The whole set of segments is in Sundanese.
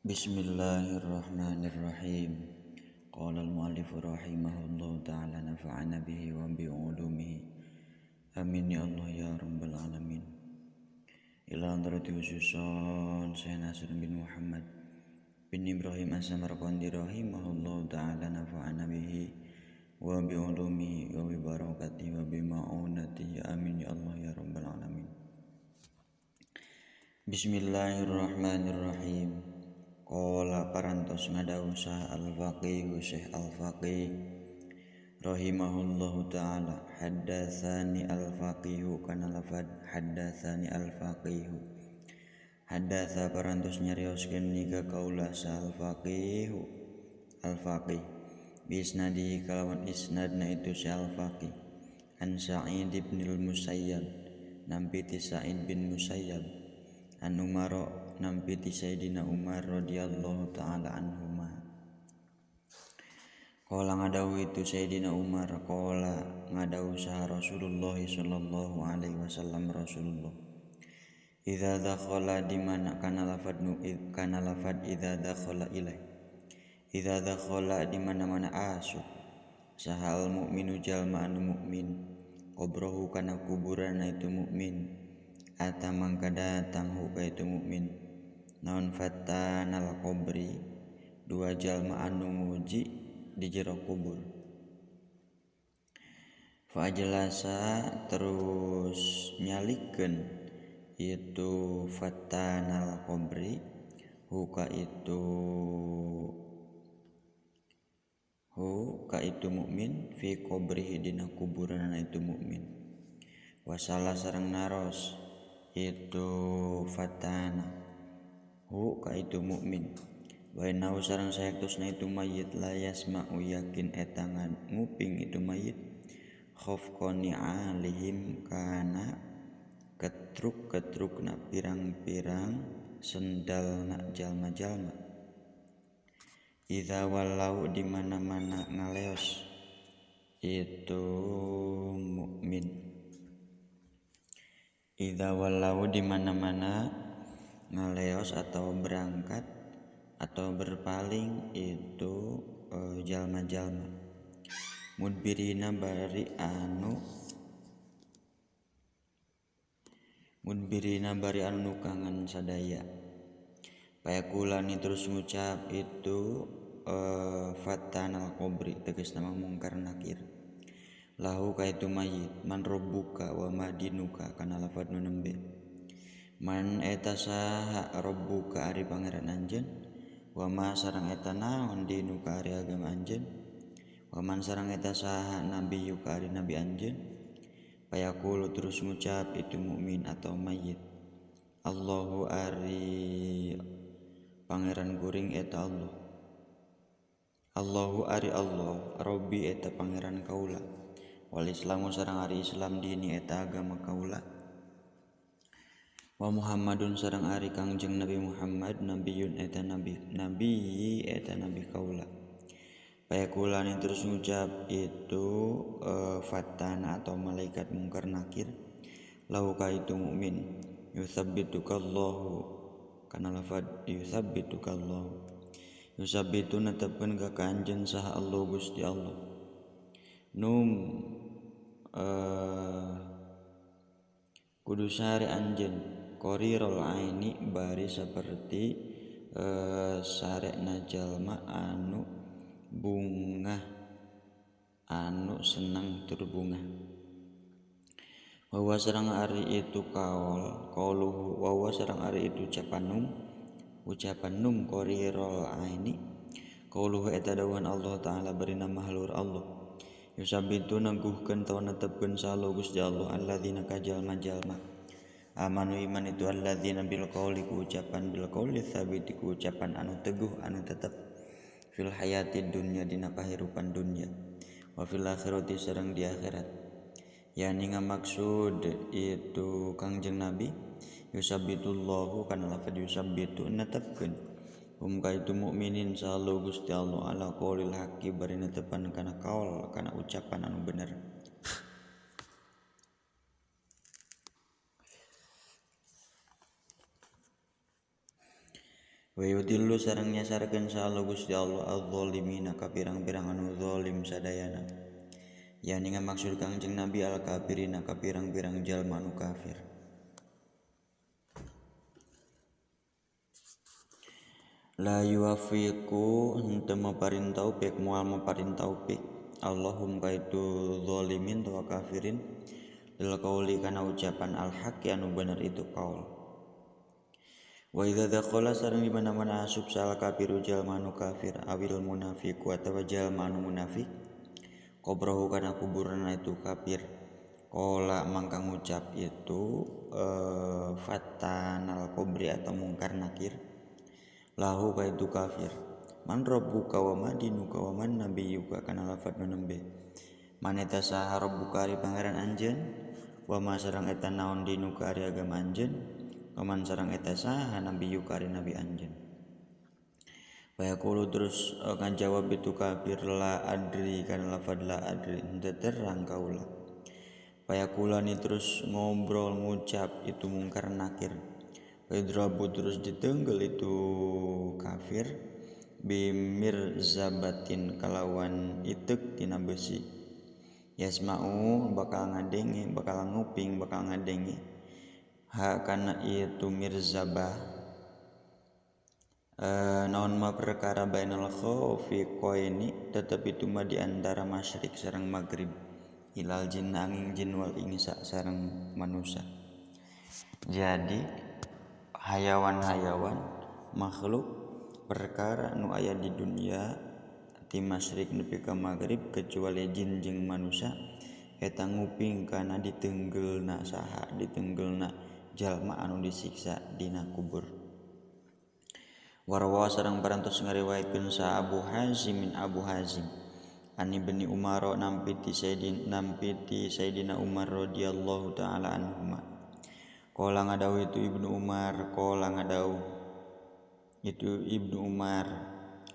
Bismillahirrahmanirrahim. Qala al-mu'allif rahimahullahu ta'ala nafa'ana bihi wa bi ulumihi. Amin ya Allah ya rabbal alamin. Ila hadrati khususon Syekh Nasr bin Muhammad bin Ibrahim As-Samarqandi rahimahullahu ta'ala nafa'ana bihi wa bi ulumihi wa bi barakatihi wa bi ma'unatihi. Amin ya Allah ya rabbal alamin. Bismillahirrahmanirrahim. Qala parantos ngadawuh saha al-faqih Syekh al-Faqih rahimahullahu ta'ala, haddatsani al-faqih kana lafad haddatsani al-faqih, haddatsa parantos nyarioskeun ni ka kaula saha al-faqih al-faqih bisnadi kalawan isnadna itu Syekh al-Faqih an Sa'id bin al-Musayyab nampi ti Sa'id bin Musayyab an Umar nampi ti Sayyidina Umar radhiyallahu ta'ala anhuma. Qala ngadawuh itu Sayyidina Umar, qala ngadawuh saha Rasulullah sallallahu alaihi wasallam Rasulullah, idza dakhala di mana kana lafad nu kana lafad idza dakhala ilaih, idza dakhala di mana-mana asu saha al mukminu jalma anu mukmin qabrohu kana kuburan itu mukmin ata mangka datang hu ka itu mukmin naon fatanal qabri dua jalma anu nguji di jero kubur, fa ajlasa terus nyalikeun itu fatanal qabri hu ka itu mukmin fi qabrihi dina kuburan itu mukmin, wasala sareng naros itu fatana hu ka itu mukmin, wa innahu sareng sayektosna itu mayit la yasma'u yakin eta nguping itu mayit khafqani alihim kana ketruk-ketrukna pirang-pirang sendalna jalma-jalma, idza walau di mana-mana ngaleos itu mukmin, idza walau di mana-mana ngaleos atau berangkat atau berpaling itu jalma-jalma mudbirina bari anu nukangan sadaya, payakulani terus ngucap itu fatanal qabri tegas nama mungkar nakir lahu ka itu mayit man rabbuka wa madinuka kana lafad nu nembe man eta saha rabbuka ari pangeran anjeun wa ma sareng eta naon dinuka ari agama anjeun wa man sareng eta saha nabiyuka ari nabi anjeun, payaqulu terus ngucap itu mukmin atau mayit Allahu ari pangeran kuring eta Allah, Allahu ari Allah Rabbi eta pangeran kaula, wal islamu sareng ari Islam dini eta agama kaula, wa Muhammadun sareng ari Kangjeng Nabi Muhammad nabiyun eta nabi, nabi eta nabi kaula. Payakulani terus ngucap itu fatana atau malaikat mungkar nakir lahu ka itu mukmin yutsabbitukallahu kana lafad yutsabbitukallahu yusabbitu netepkeun ka kanjeun saha Allah Gusti Allah num kudu sare anjeun qarirul aini bari saperti sarekna jalma anu bungah anu senang tur bungah, wa sareng ari itu kaul qauluhu wa sareng ari itu ucapan num qarirul aini qauluhu eta dawuhan Allah ta'ala bari nama halur Allah yusabbitu neguhkeun tawa netepkeun saha Gusti Allah alladzina ka jalma-jalma amanu iman itu alladzina bil qauli ku ucapan bil qauli tsabiti ku ucapan anu teguh anu tetep fil hayati dunya dina kahirupan dunya wa fil akhirati sareng di akhirat, yani ngamaksud itu Kangjeng Nabi yusabbitullahu kana lafad yusabbitu netepkeun hum ka itu mukminin saha Gusti Allah ala qaulil haqqi bari netepan kana kaul kana ucapan anu bener. Wa yudillu sareng nyasarkeun sa Allah Gusti Allah adz-dzalimina ka pirang-pirang anu zalim sadayana. Yani ngamaksud Kangjeng Nabi al-kafirina ka pirang-pirang jalma anu kafir. La yuwafiqu henteu maparin taufik moal maparin taufik Allahum ka itu zalimin tawa kafirin lil qauli kana ucapan al-haqi anu bener itu qaul. Wa idza dakhala sareng di mana-mana asup sal kafiru jalma anu kafir awil munafiq atawa jalma anu munafik qabrahu kana kuburanna itu kafir. Qala mangka ngucap itu fatanal qabri atau mungkar nakir lahu ka itu kafir. Man rabbuka wa ma dinuka wa man nabiyyuka kana lafadz nu nembe. Man eta saha rabbuka ari pangeran anjeun wa ma sareng eta naon dinuka ari agama anjeun wa man sareng eta saha nabiyyuka ari nabi anjeun. Wa yaqulu terus ngajawab itu kafir la adri kana lafadz la adri henteu terang kaula. Wa yaqulani terus ngobrol ngucap itu mungkar nakir. Idrabu terus ditenggel itu kafir bimir zabatin kalawan itek tina besi. Yasma'u bakal ngadenge, bakal nguping, bakal ngadenge ha kana itu mirzabah naon ma perkara bainal khaufiqaini tetep itu mah di antara masyrik sareng maghrib ilal jin angin jin wal insa sareng manusia. Jadi hayawan-hayawan makhluk perkara nu aya di dunia ti masyrik nepi ka maghrib kecuali jin jeung manusia eta nguping kana ditenggelna saha ditenggelna jalma anu disiksa dina kubur. Warwa sareng parantos ngariwayatkeun sa Abu Hazim min Abu Hazim an Ibni Umar nampi ti Sayyidina Umar radhiyallahu taala anhuma. Qala ngadau itu Ibnu Umar, qala ngadau itu Ibnu Umar,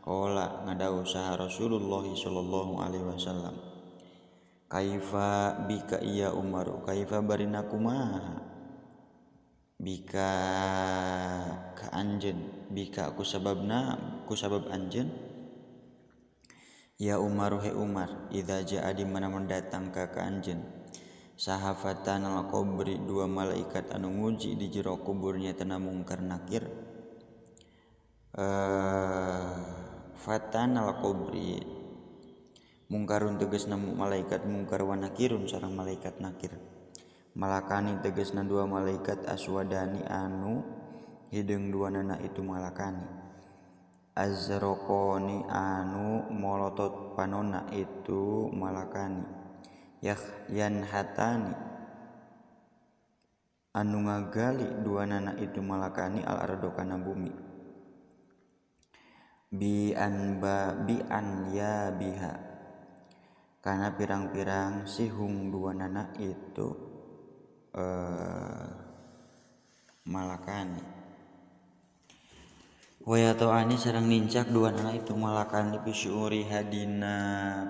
qala ngadau saha Rasulullah sallallahu alaihi wasallam. Kaifa bika iya Umar, kaifa barina kumaha bika ka anjeun, bika ku sababna ku sabab anjeun ya Umar he Umar, idza jaa di mana mendatang ka anjeun sahafatan al-qabri dua malaikat anu nguji di jero kuburnya tena mungkar nakir. Fatan al-qabri mungkarun tegasna malaikat mungkar wa nakirun sareng malaikat nakir. Malakani tegasna dua malaikat aswadani anu hideung dua nana itu malakani. Azraqani anu molotot panona itu malakani. Yanhatani anu ngagali dua nana itu malakani al ardo kana bumi bi an ba bi an ya biha kana pirang-pirang sihung dua nana itu malakani. Wa yata'ani sareng nincak dua nana itu malakani bi syuuri hadina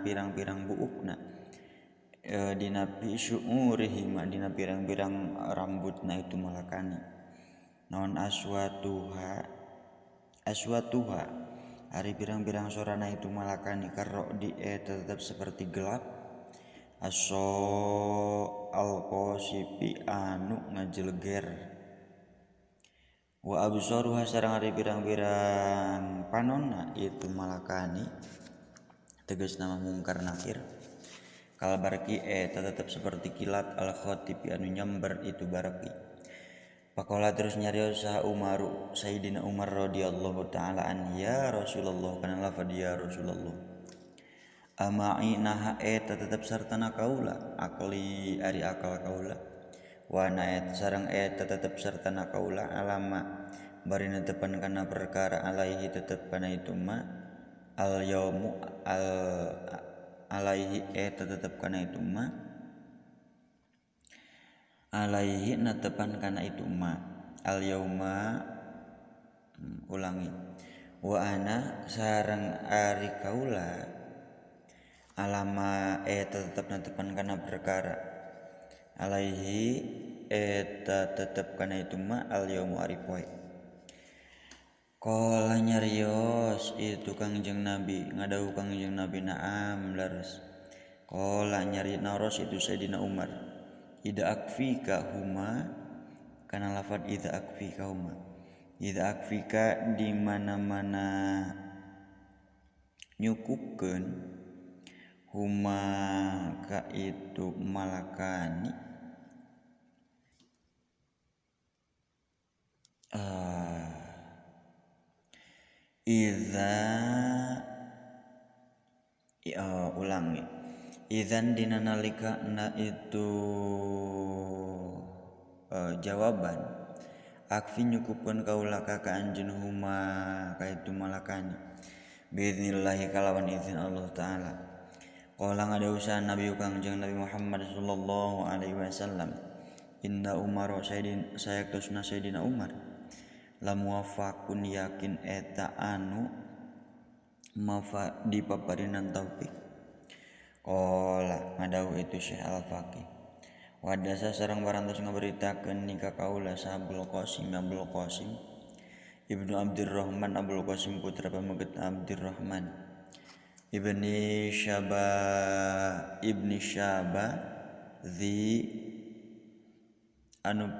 pirang-pirang buukna dina syu'urihima dina pirang-pirang rambutna itu malakani. Naon aswatuha aswatuha ari pirang-pirang sorana itu malakani karro di tetap seperti gelap aso alqasipi anu ngajeleger wa absaruha sareng ari pirang-pirang panonna itu malakani tegasna mungkar nakir. Kal barki tetap seperti kilat al khatibi anu nyamber itu barki. Pakola terus nyarios saha Umaru Sayyidina Umar radhiyallahu taala an ya Rasulullah kana lafadz ya Rasulullah. Ama'i naha tetep sartana kaula akli ari akal kaula wa na sareng tetep sartana kaula alama barina tepan kana perkara alaihi tetep kana itu ma al yaumu al alaihi tetep kana itu ma alaihi netepan kana itu ma al yauma ulangi wa ana sareng ari kaula alama tetep netepan kana perkara alaihi tetep kana itu ma al yaumu ari poe. Qala nyarios itu Kangjeng Nabi ngadawuh Kangjeng Nabi na'am laras. Qala nyari naros itu Sayyidina Umar. Ida akfika huma kana lafad ida akfika huma. Ida akfika di mana-mana nyukupkeun huma ka itu malakani idza ulangi idzan dina nalika na itu jawaban akfi nyukupkeun kaula ka anjeun huma ka itu malakani biiznillahi kalawan izin Allah taala. Qala ngadausan Nabi Kangjeng Nabi Muhammad sallallahu alaihi wasallam inna Umar sayyidin sayaktosna Sayyidina Umar la muwafaqun yakin eta anu mafa dipaparinan taufik. Qala ngadawuh itu Syekh Al-Faqih wadasa sareng parantos ngaberitakeun nikah kaula Abul Qasim Abul Qasim Ibnu Abdurrahman Abul Qasim putra pameget Abdurrahman Ibni Syaba Ibni Syaba zi anu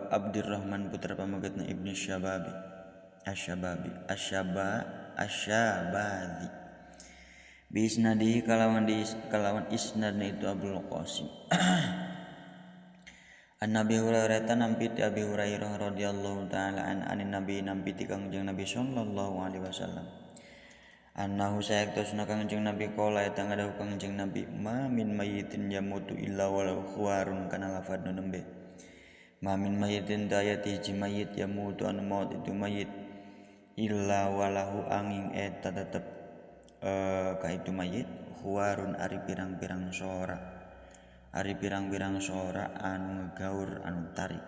Abdurrahman putra pamegetna Ibni Syababi Asyababi Asyaba Asyabazi bi isnadihi kalawan di kalawan isnadna itu Abul Qasim. An Nabi Hurairah nampi ti Abi Hurairah radhiyallahu taala an anin Nabi nampi ti Kangjeng Nabi sallallahu alaihi wasallam annahu sayaktosna Kangjeng Nabi qala eta ngadawuh Kangjeng Nabi ma min mayyitin yamutu illa walau khuwarun kana lafadna nembe ma min mayyitin dayati hiji mayit yamutu anu maut itu mayit illa walahu angin eta tetep ka itu mayit khuwarun ari pirang-pirang sora ari pirang-pirang sora anu ngegaur anu tarik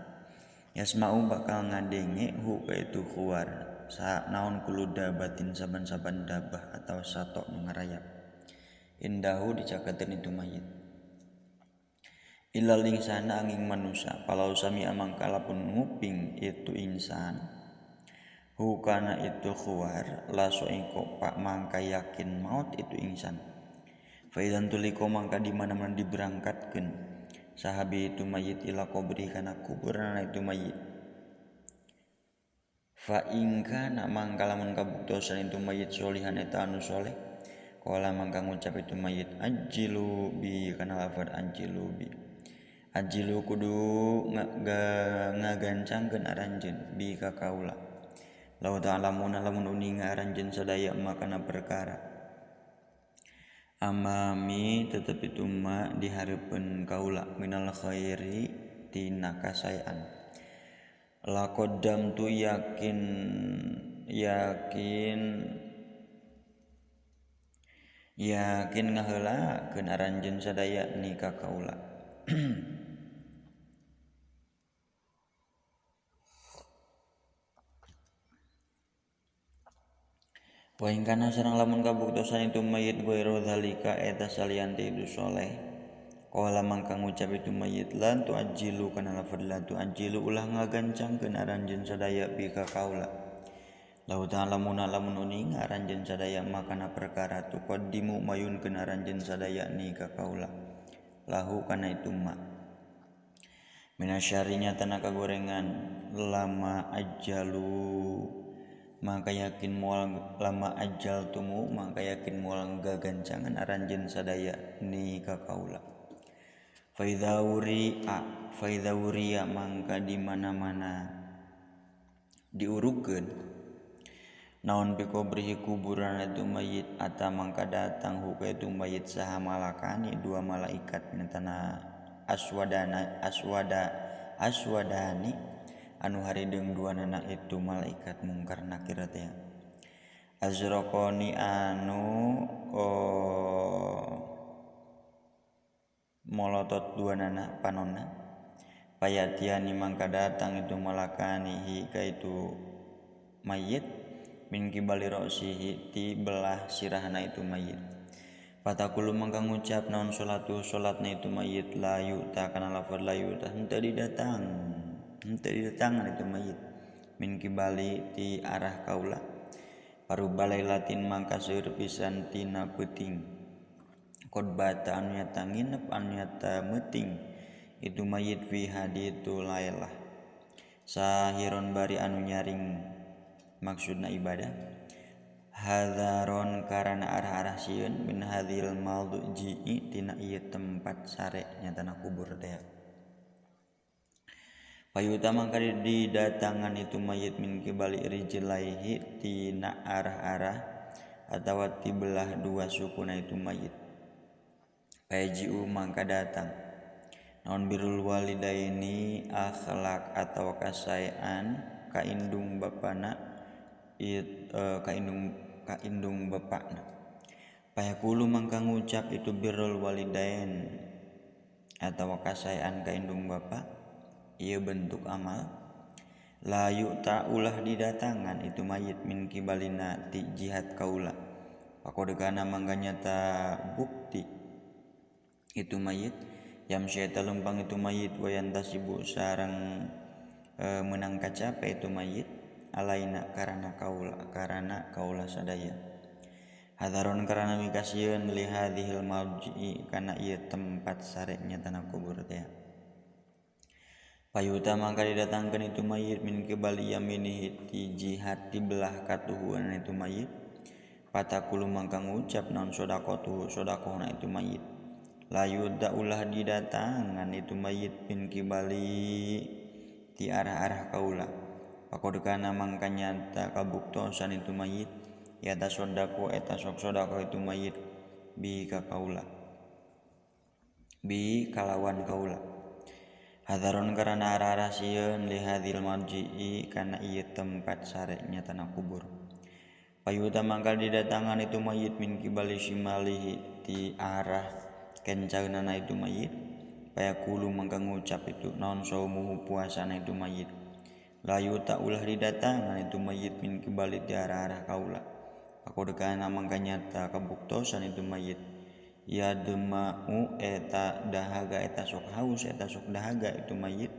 yasma'u bakal ngadenge hu ka itu khuwar sa naon kuluda batin saban-saban dabah atau satok nu ngarayap indahu dicaketeun itu mayit ilal insana angin manusia palau sami amangkala pun nguping itu insan hu kana itu khuwar laso engko pak mangka yakin maut itu insan faidan tuliko mangka di mana-mana diberangkatkeun sahabi itu mayit ila kubri kana kuburan itu mayit fa in kana mangka lamun kabuktosan itu mayit solihan eta anu soleh qala mangka ngucap itu mayit ajilu bi kana lafad ajilu bi ajilu kudu ngagancangkeun aranjeun bi ka kaula lau ta'lamuna lamun uninga aranjeun sadaya makana perkara amami tetep itu ma dihareupeun kaula minal khairi tina kasaean laqaddam tu yakin yakin yakin ngaheulakeun aranjeun sadaya ni ka kaula. Wa in kana sareng lamun kabuktosan itu mayit ghairu dzalika eta salian ti itu soleh qala mangka ngucap itu mayit lan tuajilu kana lafad lan tuajilu ulah ngagancangkeun aranjeun sadaya bi ka kaula lau ta'lamuna lamun uninga aranjeun sadaya makana perkara tuqaddimu mayunkeun aranjeun sadaya ni ka kaula lahu kana itu ma minasyarinya tanah kagorengan lama ajalu maka yakin moal lama ajal tumu maka yakin moal gagancangan aranjeun sadaya ni ka kaula faidza wuri'a mangka di mana-mana diurukeun naon bi qabrihi kuburan itu mayit ata mangka datang huka itu mayit saha malakani dua malaikat nyatana aswadana aswada aswadani anu harideung dua nana itu malaikat mungkar nakir teh azraqani anu molotot dua nana panonna payatiani mangka datang itu malakani hi ka itu mayit min kibali ra'sihi ti belah sirahna itu mayit patakulu mangka ngucap naon salatu salatna itu mayit la yuta kana lafaz la yuta henteu didatangan itu mayit min kibali ti arah kaula paruba lailatin mangka seueur pisan tina peuting qad bata anu nyata nginep anu nyata meuting itu mayit fi haditu lailah sahiron bari anu nyaring maksudna ibadah hadzaron karana arah-arah sieun min hadhil maldji'i tina ieu tempat sare nyatana kubur teh. Payuta mangka didatangan itu mayit min kibali rijlaihi tina arah-arah atawa ti belah dua sukuna itu mayit. Payaji'u mangka datang naon birrul walidaini akhlak atawa kasaean kaindung bapana kaindung bapakna. Payaqulu mangka ngucap itu birrul walidain atawa kasaean kaindung bapa ieu bentuk amal la yu'ta ulah didatangan itu mayit min kibalina ti jihad kaula pakodegana mangka nyata bukti itu mayit yamsi eta lempang itu mayit wayantasibu sareng menang kacape itu mayit alaina karana kaula sadaya hadaron karana mikasieun li hadhil malji'i kana ieu tempat sare nyatana kubur teh. Payuta mangka didatangkeun itu mayit min kibali yaminihi ti jihad ti belah katuhuan itu mayit patakulu mangka ngucap naon sedaqatuhu sedaqahna itu mayit la yuda ulah didatangan itu mayit min kibali ti arah-arah kaula pakodekana mangka nyata kabuktosan itu mayit ya tasodako eta sok sodako itu mayit bi ka kaula bi kalawan kaula hadaron karana arah-arah sieun li hadhil marji'i kana ieu tempat sare nyatana kubur. Payuta mangka didatangan itu mayit min kibali shimalihi ti arah kencaeunana itu mayit payaqulu mangka ngucap itu naon saumuhu puasana itu mayit la yuta ulah didatangan itu mayit min kibali ti arah-arah kaula pakodekana mangka nyata kabuktosan itu mayit ya dema'u eta dahaga eta sok haus eta sok dahaga itu mayit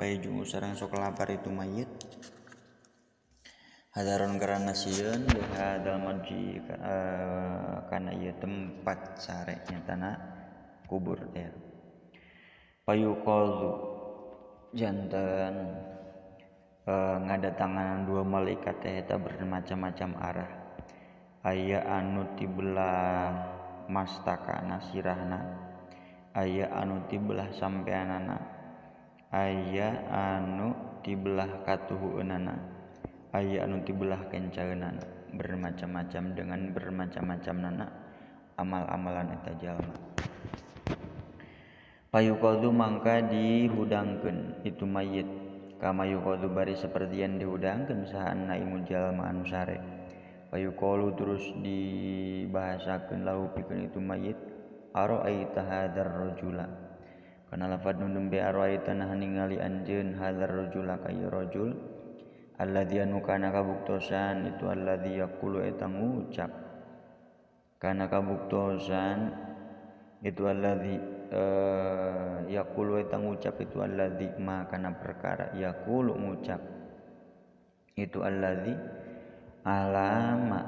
wayaju sareng sok lapar itu mayit hadaron karana sieun li hadal marji kana ieu tempat sare nyatana kubur teh. Payuqalu janten ngadatangan dua malaikat teh eta bermacam-macam arah aya anu ti belah mastakana sirahna aya anu ti belah sampeanana aya anu ti belah katuhueunana aya anu ti belah kencaeunana bermacam-macam dengan bermacam-macam nana amal-amalan eta jalma. Payuqadhu mangka dihudangkeun itu mayit kama yuqadhu bari sapertian dihudangkeun saha naimu jalma anu sare. Payuqalu terus dibahasakeun lahu pikeun itu mayit araaita hadzal rajula kana lafad nu nembe araaita nah ningali anjeun hadzal rajula ka ieu rajul alladzi anu kana kabuktosan itu alladzi yaqulu eta ngucap kana kabuktosan itu alladzi yaqulu eta ngucap itu alladzi ma kana perkara yaqulu ngucap itu alladzi alama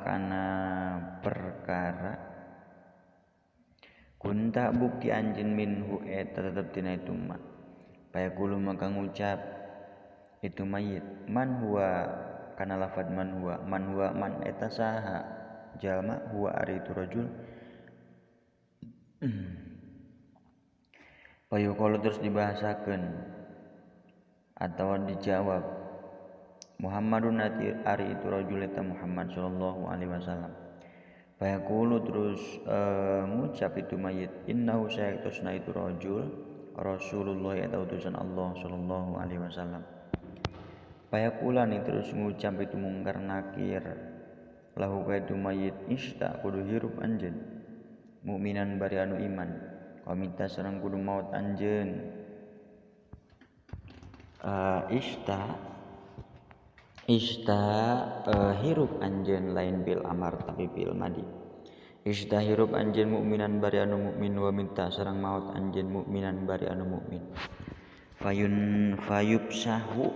kana perkara kunta bukti anjeun minhu eta tetep tina itu ma payaqulu maka ngucap itu mayit man huwa kana lafad man huwa man huwa man eta saha jalma huwa ari itu rajul. Payuqalu terus dibahasakeun atau dijawab Muhammadun ari itu rajul eta Muhammad sallallahu alaihi wasallam. Payaqulu terus ngucap itu mayit innahu sayaktosna itu rajul Rasulullah eta utusan Allah sallallahu alaihi wasallam. Payaqulani terus ngucap itu mungkar nakir lahu ka itu mayit ista kudu hirup anjeun mukminan bari anu iman qamita sareng kudu maut anjeun. Ista hirup anjeun lain bil amar tapi bil madi. Ista hirup anjeun mukminan bari anu mukmin wa minta sareng maut anjeun mukminan bari anu mukmin. Fayun fayub sahu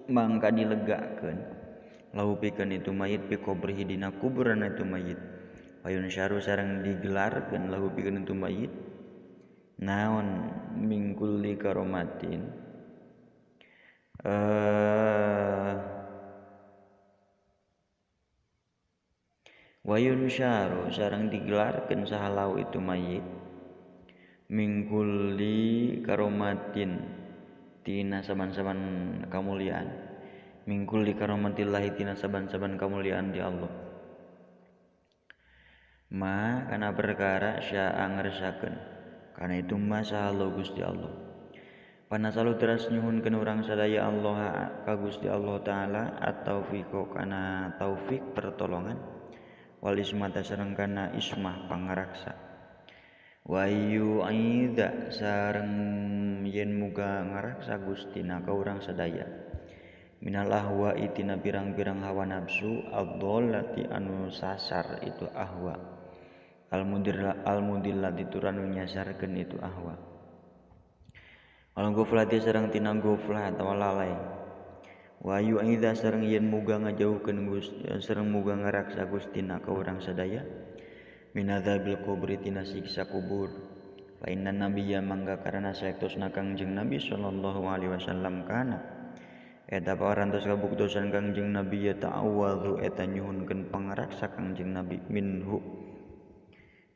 mangka dilegakeun lahu pikeun itu mayit fi qabrihi dina kuburan itu mayit. Fayun syaru sareng digelarkeun lahu pikeun itu mayit naon mingkulli karomatin wayun syaru sareng digelarkeun sahalau itu mayit mingkulli karomatin tina saban-saban kamuliaan mingkulli karomatillahi tina saban-saban kamuliaan di Allah ma kana perkara syaa ngersakeun kana itu ma sahalau Gusti Allah. Panasalu teras nyuhunkeun urang sadaya Allah ka Gusti Allah taala at-taufiqo kana taufik pertolongan wal ismata sareng kana ismah pangaraksa wa yu'idza sareng yen muga ngaraksa Gustina ka urang sadaya minal ahwa tina pirang-pirang hawa nafsu ad-dhallati anu sasar itu ahwa al-mudillati turanu nyasarkeun itu ahwa al ghaflati sareng tina ghaflah atawa lalai wa yu'idza sareng yen muga ngajauhkeun Gusti sareng muga ngaraksa Gustina ka urang sadaya min adzabil kubri tina siksa kubur. Fa inna nabiyya mangga karana saektosna Kangjeng Nabi sallallahu alaihi wasallam kana eta parantos kabuktosan Kangjeng Nabi ya ta'awadzu eta nyuhunkeun pangaraksa Kangjeng Nabi minhu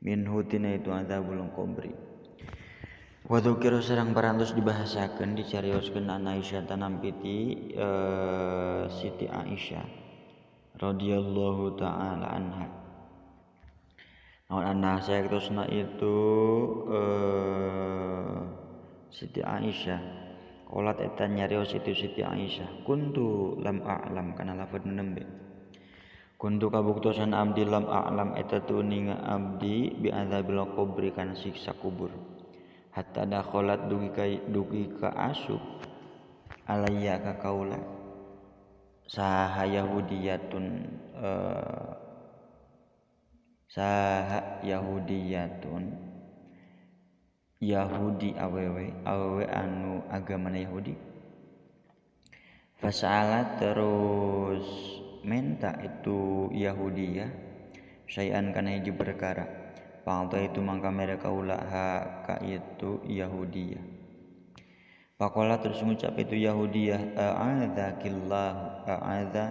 minhu tina itu adzabul kubri. Wa dzukira sareng parantos dibahasakeun dicarioskeun an Aisyah tanampiti Siti Aisyah radhiyallahu taala anha. Naon anna saektosna itu Siti Aisyah qolat eta nyarios itu Siti Aisyah kuntu lam a'lam kana lafadz nembe kuntu kabuktosan abdi lam a'lam eta tuninga abdi bi adzabil qabri kana siksa kubur hatta dakhalat dugi ka asup alayya ka kaula saha yahudiyatun saha yahudiyatun Yahudi awewe awewe anu agamana Yahudi fasalat terus menta itu Yahudiyah syai'an kana hiji perkara pangta itu mangka mere kaula ha ka itu Yahudiyah. Pakola terus ngucap itu Yahudiyah a'adzakillahu a'adza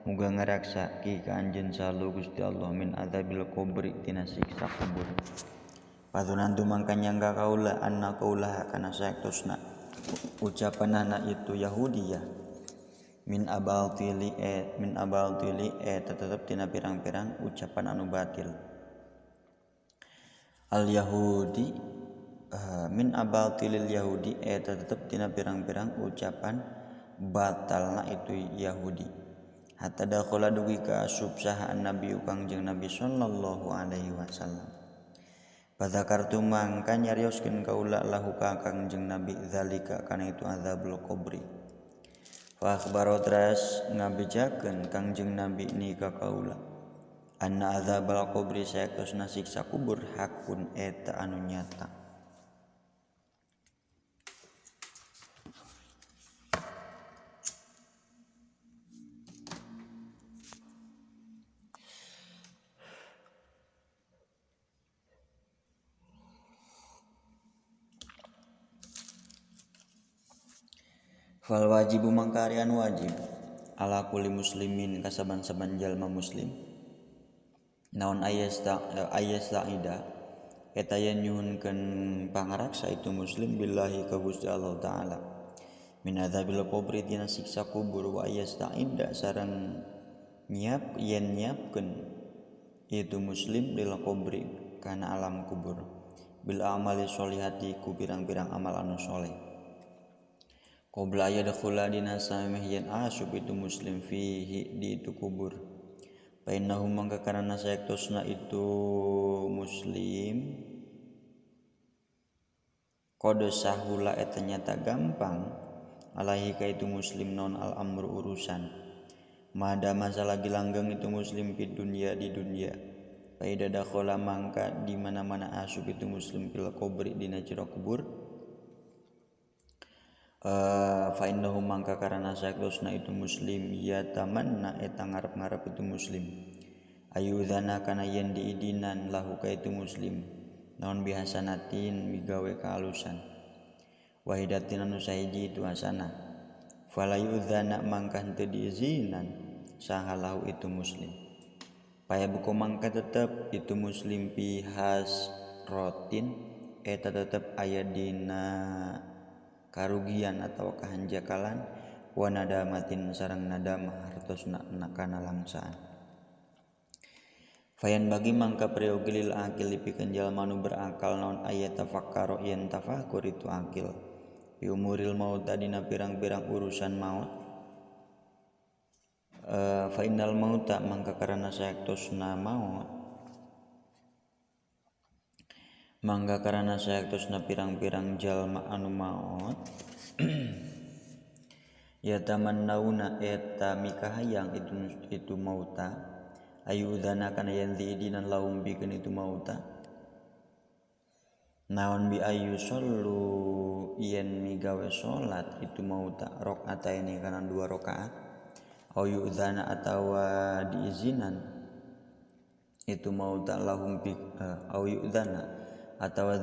muga ngaraksa ki ka anjeun salu Gusti Allah min adzabil kubri tina siksa kubur. Padunantu mangka nyangka kaula anna kaula kana saektosna ucapanana itu Yahudiyah min abaltili tetep tina pirang-pirang ucapan anu batil. Al Yahudi min abaltilil Yahudi tetep tina pirang-pirang ucapan batalna itu Yahudi. Hatta dakhala dugi ka asup saha Nabi Kangjeng Nabi sallallahu alaihi wasallam. Padzakartu mangka nyarioskeun kaula lahu ka Kangjeng Nabi zalika kana itu azabul qabri. Fa akhbaro teras ngabejakeun Kangjeng Nabi ni ka kaula anna azabal qabri saektosna siksa kubur hakun eta anu nyata. Fal wajibu mangkarian wajib ala kulli muslimin kasaban-saban jalma muslim naon ayasta'ida eta yen nyuhunkeun pangaraksa itu muslim billahi ka Gusti Allah taala min adzabil qabri tina siksa kubur wa ayasta'ida sareng nyiap yen nyiapkeun itu muslim lil qabri kana alam kubur bil amali sholihati ku pirang-pirang amal anu soleh qabla yadkhula dina sameh yen asub itu muslim fihi di itu kubur. Painahu mangka karana saektosna itu muslim qad sahula eta nyata gampang alaihi ka itu muslim non al amru urusan mada masalah langgeng itu muslim di dunia di dunia. Faida dakhala mangka di mana-mana asub itu muslim fil qabri dina jero kubur. Fa innahu mangka karana saktosna itu muslim yatamanna eta ngarep-ngarep itu muslim ayudzana kana yen diidinan lahu ka itu muslim naon bihasanatin migawe kaalusan wahidatin anu sahiji itu hasanah fala yudzana mangka henteu diizinan saha lahu itu muslim paya buku mangka tetep itu muslim pihas rotin eta tetep aya dina karugian atau kahanjakalan wa nadamatin sareng nadamah hartosna kana langsaan. Fayan bagi mangka priyogi lil akil pikeun jalma nu berakal naon aya tafakkaro yen tafakur itu akil bi umuril maut dina pirang-pirang urusan maut. Fa innal mauta mangka karana saektosna maut mangga karana saektosna pirang-pirang jalma anu maot ya tamannauna eta mikahayang itu mauta ayudzana kana yen diidinan laum bikeun itu mauta naon bi ayu sallu yen migawe salat itu mauta rakaataini kana dua rakaat au yudzana atawa diizinan itu mauta lahum bi au yudzana atawa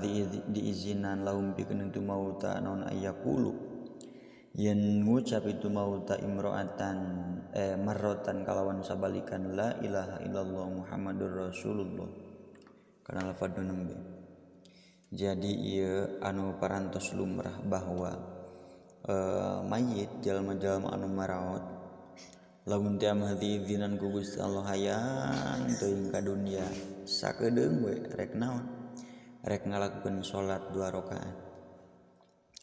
diizinan lahum pikeun itu mauta naon ayaqulu yen ngucap itu mauta imro'atan marrotan kalawan sabalikan la ilaha illallah Muhammadur Rasulullah kana lafadz nembe. Jadi ieu anu parantos lumrah bahwa mayit jalma-jalma anu maraot lamun teu amah diizinan ku Gusti Allah hayang teuing ka dunya sakedeung we rek naon rek ngalakukeun salat dua rakaat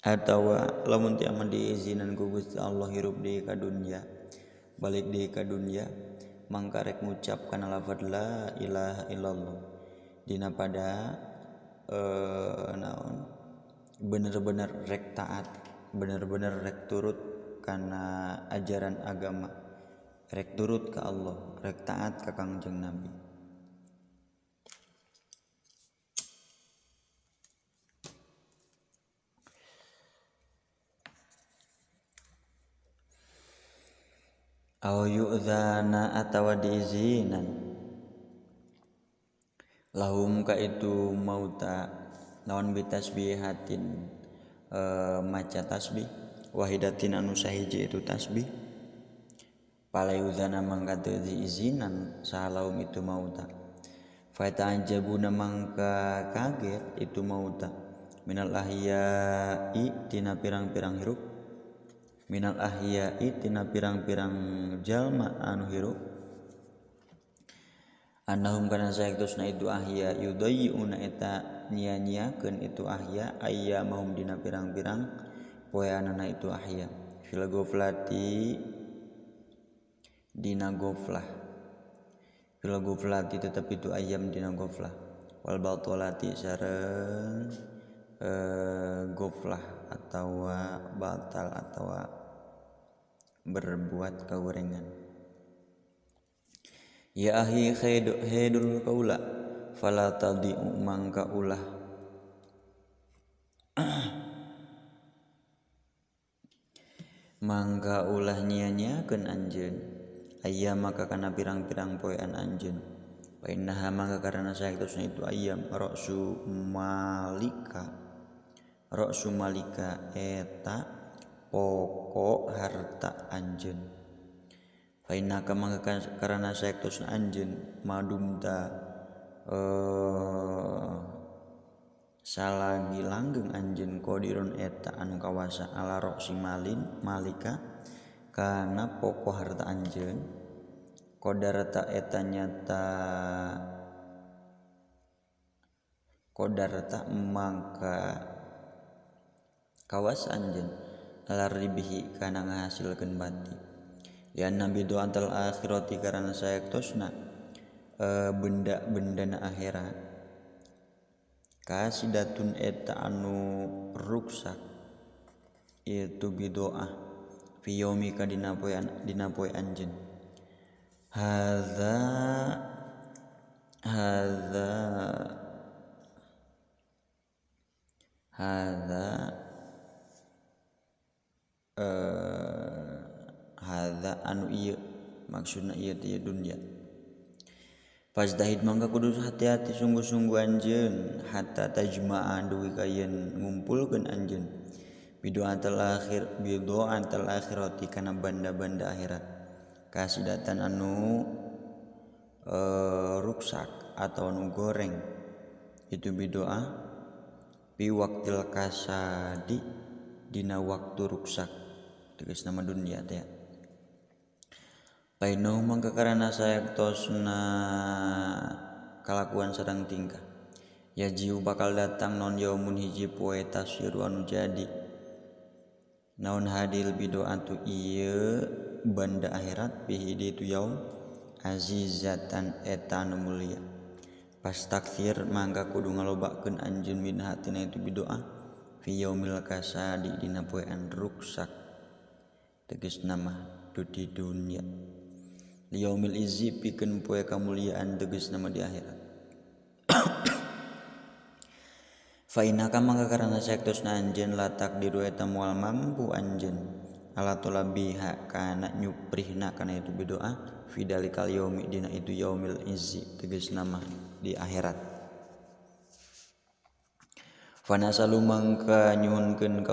atawa lamun teu aman diizinan ku Gusti Allah hirup deui ka dunya balik deui ka dunya mangka rek ngucap kana lafadz la ilaha illallah dina pada naon bener-bener rek taat bener-bener rek turut kana ajaran agama rek turut ka Allah rek taat ka Kangjeng Nabi. Au yu'dzana atawa diizinan lahum ka itu mauta naon bitasbihatin maca tasbih wahidatin anu sahiji itu tasbih pala yu'dzana mangka teu diizinan saha lahum itu mauta fa ta'ajabuna mangka kaget itu mauta minal ahya'i tina pirang-pirang hirup minal ahya'i tina pirang-pirang jalma anu hirup annahum kana saektosna itu ahya yudayyiuna eta nya-nyakeun itu ahya ayyamahum dina pirang-pirang poeanana itu ahya fil ghaflati dina ghaflah fil ghaflati tetep itu ayam dina ghaflah wal batalati sareng ghaflah atawa batal atawa berbuat kagorengan. Ya ahi khedul kaula fala tadi'u mangka ulah mangka ulah nya-nyakeun anjeun ayyam maka kana pirang-pirang poean anjeun wa innaha mangka karana saektosna itu ayyam ra'su malika eta pokok harta anjeun. Fa innaka mangka karana saektosna anjeun madumta salagi langgeng anjeun qadirun eta anu kawasa ala roksi malin malika kana pokok harta anjeun qadarta eta nyata qadarta mangka kawas anjeun ala ribihi kana ngahasilkeun bati ya nabi doa antal akhirati karana saektosna benda-bendana akhirat kasidatun eta anu ruksak itu bidoah fi yaumika dina poe anjeun hadza hadza hadza hadza anu ieu maksudna ieu teh dunya. Fazdahid mangga kudu hati-hati sungguh-sungguh anjeun hatta tajma'a duwi ka yen ngumpulkeun anjeun bidu'atal akhir bidu'atal akhirati kana banda-banda akhirat kasidatan anu ruksak atau anu goreng itu bidoa bi waktil kasadi dina waktu ruksak tegas nama dunia teh. Paino mangka karana sayaktosna kalakuan sareng tingkah ya jiu bakal datang non yaumun hiji poe tasiru anu jadi naon hadil bidoatu ieu banda akhirat bihi di itu yaum azizatan eta anu mulia. Pastakthir mangka kudu ngalobakeun anjeun min hatina itu bidoa fi yaumil kasadi dina poe an ruksak tegas nama di dunia liyaumil izzi pikeun poe kamuliaan tegas nama di akhirat. Fa innaka mangka karana saektosna anjeun latak diru eta moal mampu anjeun ala tolabiha kana nyuprihna kana itu bidoa fi dalikal yaumi dina itu yaumil izzi tegas nama di akhirat. Fanasalu mangka nyuhunkeun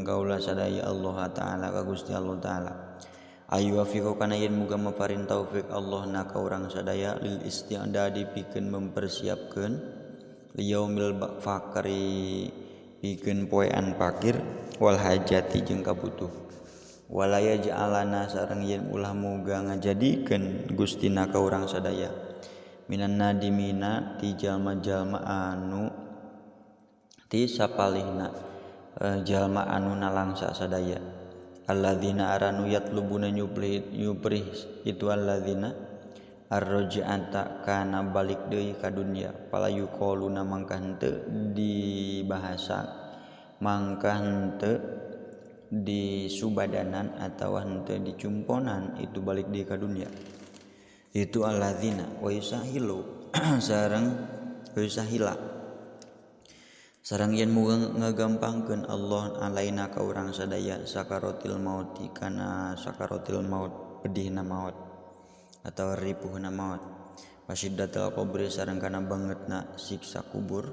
kaula sadaya Allah taala ka Gusti Allah taala ayu wafiqo kana yen muga maparin taufik Allah na ka urang sadaya lil isti'dadi pikeun mempersiapkeun liyaumil fakri pikeun poean fakir wal hajati jeung kabutuh wala yaj'alana sareng yen ulah muga ngajadikeun Gustina ka urang sadaya minan nadimina ti jalma-jalma anu ti sapalihna jalma anu nalangsa sadaya alladzina aranu yatlubuna nyuprih itu alladzina arroja'ata kana balik deui ka dunya pala yuqaluna mangka henteu dibahasa mangka henteu di subadanan atawa henteu dicumponan itu balik deui ka dunya itu alladzina wa yusahilu sareng yusahila sareng yen muga ngagampangkeun Allah alaina ka urang sadaya sakaratil mauti kana sakaratil maut pedihna maut atau ripuhna maut wasyiddatil qabri sareng kana bangetna siksa kubur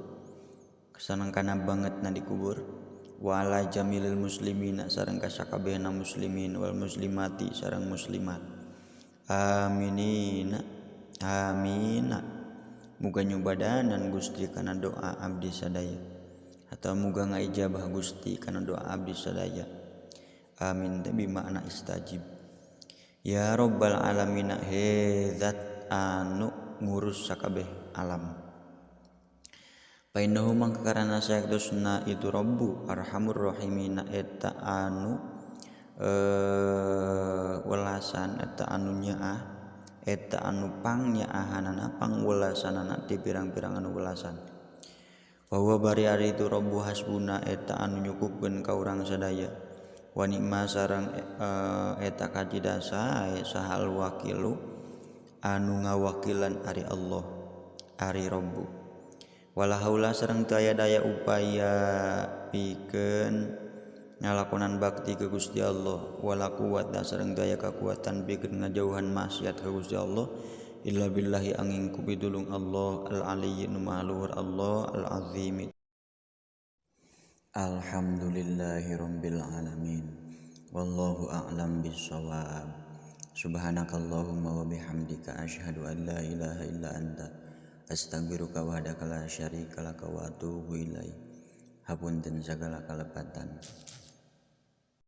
sareng kana bangetna dikubur wala jamilil muslimina sareng ka sakabehna muslimin wal muslimati sareng muslimat aminina amina muga nyubadanan Gusti kana doa abdi sadaya atau muga ngaijabah Gusti kana doa abdi sadaya amin teh bimakna istajib ya rabbal alamin he zat anu ngurus sakabeh alam. Painahu mangka karana saektosna itu Rabbu arhamur rahimina eta anu welasan eta anu nyaah eta anu pangnyahanana pangwelasanana di pirang-pirang anu welasan. Bahwa bari ari itu Rabbu hasbuna eta anu nyukupkeun ka urang sadaya wa nikma sareng eta kajidasa sahal wakilu anu ngawakilan ari Allah ari Rabbu wala haula sareng teu aya daya upaya pikeun ngalakonan bakti ke Gusti Allah wala quwata sareng teu aya kakuatan pikeun ngajauhan maksiat ka Gusti Allah illa billahi angin ku pitulung Allah al aliyyi nu maha luhur Allah al azim. Alhamdulillahi rabbil alamin wallahu a'lam bissawab. Subhanakallahumma wa bihamdika asyhadu an la ilaha illa anta astaghfiruka wahdaka la syarika laka wa atubu ilaik. Hapunten sagala kalepatan.